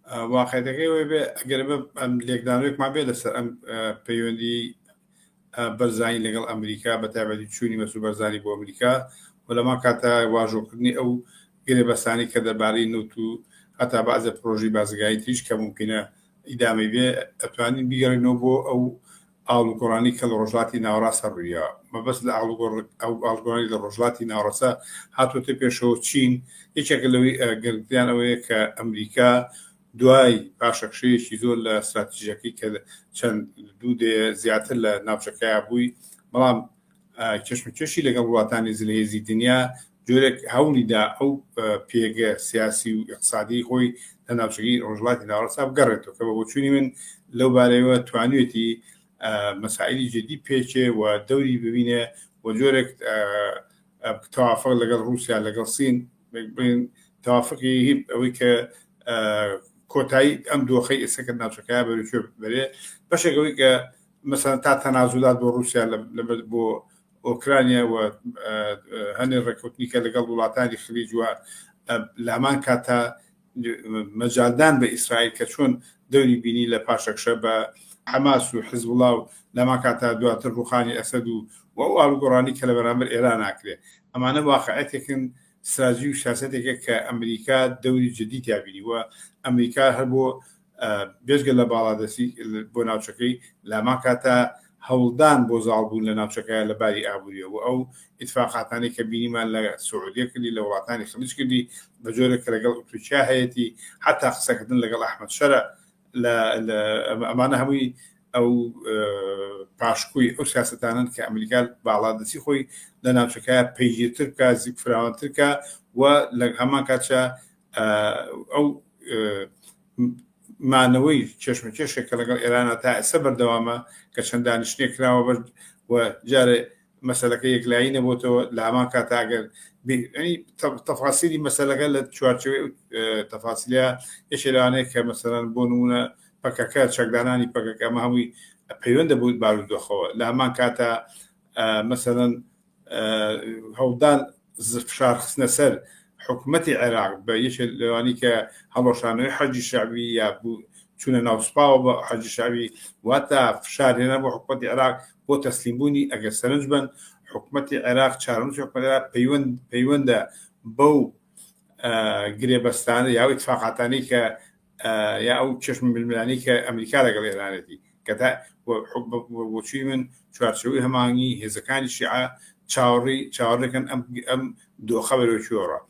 واقعەکەی وێ بێ ئەگەر ئەم لێکدانەوەیەکمان بێ لەسەر ئەم پەیوەندی بەرزانی لەگەڵ ئەمریکا بە تایبەتی چوونی مەسرور بەرزانی بۆ ئەمریکا و لەمان کاتە واژۆکردنی ئەو گرێبەستانی کە دەربارەی نەوت و هەتا بەعزێ پرۆژەی بازرگانی تریش کە مومکینە ئیدامەی بێ ئەتوانین بیگەڕێینەوە بۆ ئەو ئاڵوگۆڕانی کە لە ڕۆژهەڵاتی ناوەڕاستە ڕوویاوە. مەبەست لە ئاڵوگۆڕ ئەو ئاڵوگۆڕانی لە ڕۆژهەڵاتی ناوەڕاستە هاتووەتە پێشەوە چین یەکێکە لەوەی گرنگتریان ئەوەیە کە ئەمریکا دوای پاشەکشەیەکی زۆر لە ستراتیژەکەی کە چەند دوو دەیە زیاتر لە ناوچەکەیا بووی بەڵام کێشمەکێشی لەگەڵ وڵاتانی زلهێزی دنیا جۆرێک هەوڵی دا ئەو پێگە سیاسی و ئیقتسادی خۆی لە ناوچەکەی ڕۆژهەڵاتی ناوەڕاستدا بگەڕێتەوە کە بە بۆچوونی من لەو بارەیەوە توانیوێتی مەسائلی جدی پێکێ و دەوری ببینێ و جۆرێک توافق لەگەڵ رووسیا لەگەڵ سین بڵێن توافقی ئەوەی کە کۆتایی ئەم دۆخەی ئێستا کە ناوچەکە بەرەو کوێ بەرێ بەشێک ئەوەی کە مەسەلەن تا تەنازولات بۆ رووسیا بۆ ئۆکرانیا و هەنێ ڕێککەوتنی کە لەگەڵ وڵاتانی خلیج و لە هەمان کاتا مەجالدان بە ئیسرائیل کە چۆن دەوری بینی لە پاشەکشە بە حەماس و حزبوڵا و لەمان کاتا دواتر ڕوخانی ئەسەد و و ئەو ئاڵوگۆڕانی کە لە بەرامبەر ئێران ناکرێ ئەمانە واقعەتێکن ستراتیژی و سیاسەتێکە کە ئەمریکا دەوری جدی تیا بینی و ئەمریکا هەر بۆ بێجگە لە باڵادەستی بۆ ناوچەکەی لامان کاتە هەوڵدان بۆ زاڵبوون لە ناوچەکە لە باری ئابووریەوە و ئەو ئیتفاقاتانەی کە بینیمان لە سعودیە کردی لە وڵاتانی خلیج کردی بە جۆرێک کە لەگەڵ تورکیا هەیەتی حتا قسەکردن لەگەڵ ئەحمەد شەرع لە ئەمانە هەمووی ئەو پاشکۆی ئەو سیاسەتانەن کە ئەمریکا باڵادەستی خۆی لە ناوچەکە پەیگیرتر بکە فراوانتر بکە و لە هەمان کاتشا ئەو مانەوەی کێشمەکێشێک کە لەگەڵ ئێرانە تا ئێستا بەردەوامە کە چەند دانیشتنێک کراوە بەر و جارێ مەسەلەکە یەکلایی نەبۆتەوە لە هەمان کاتا ئەگەر تەفاسیلی مەسەلەکە لە چوارچێوەی تەفاسیلە یەکێ لەوانەیە کە مەسەلەن بۆ نمونە پەکەکە چەکدانانی پەکەکە ئەمە هەمووی پەیوەندە بوو بارودۆخەوە لە هەمان کاتا مەسەلەن هەوڵدان فشار خستنە سەر حکومەتی عێراق بە یەکێ لەوانی کە هەڵۆشانەوەی حەجی شەعبی یا چوونە ناو سوپاوە بە حەجی شەعبی واتە فشار هێنا بۆ حکومەتی عێراق بۆ تەسلیمبوونی ئەگەر سەرنج بن حکومەتی عێراق چارەنووسی حکومەتی عێراق پەیوەند پەیوەندە بەو گرێبەستانە یا ئەو ئیتفاقاتانەی کە یا ئەو چەشم ململانەی کە ئەمریکا لەگەڵ ئێرانێتی کە تا بۆچووی من چوارچێوەی هەماهەنگی هێزەکانی شیعە چاوەڕێی چاوەڕێکن ئەم ئەم دۆخە بەرەو کوێ ڕا.